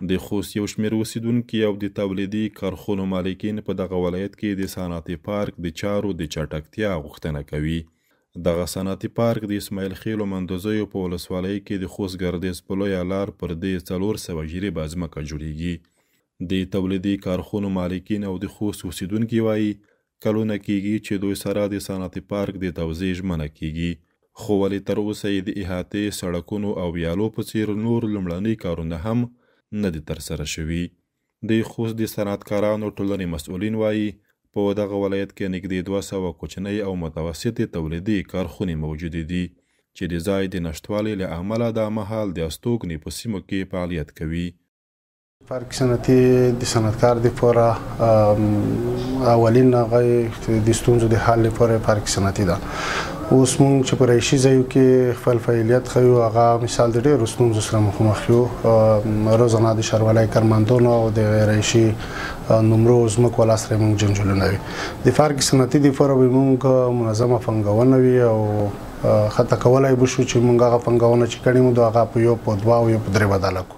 د خوست یو شمېر اوسېدونکي او د تولیدي کارخونو مالکین په دغه ولایت کې د صنعتي پارک د چارو د چټکتیا غوښتنه کوي. دغه صنعتي پارک د اسماعیل خېلو مندوزیو په ولسوالۍ کې د خوست ګردېز په لویه لار پر دې 400 جریبه ځمکه جوړېږي. د تولیدي کارخونو مالکین او د خوست اوسېدونکي وايي، کلونه کېږي چې دوی سره د صنعتي پارک د توزیع ژمنه کېږي، خو ولې تر اوسه یې د احاطې، سړکونو او ویالو په څېر نور لومړني کارونه هم نه دي ترسره شوي. د خوست د صنعتکارانو ټولنې مسؤلین وايي، په دغه ولایت کې نږدې 200 کوچنۍ او متوسطې تولیدي کارخونې موجودې دي چې د ځای د نشتوالي له امله دا مهال د استوګنې په سیمو کې فعالیت کوي. پارک صنعتي د صنعتکار لپاره اولین هغه د ستونزو د حل لپاره پارک صنعتي ده. اوس مونږ چې په رهایشي ځایو کې خپل فعالیت ښیو، هغه مثال د ډېرو ستونزو سره مخامخ یو. روزانه د ښاروالۍ کارمندانو او د رهایشي نمرو ځمکو والا سره مونږ جنجالونه وي. د پارک صنعتي لپاره به مونږ منظمه پانګونه وي او حتی کولای به شو چې مونږ هغه پانګونه چې کړې مو هغه په یو، په دوه او یو په درې بدله کړو.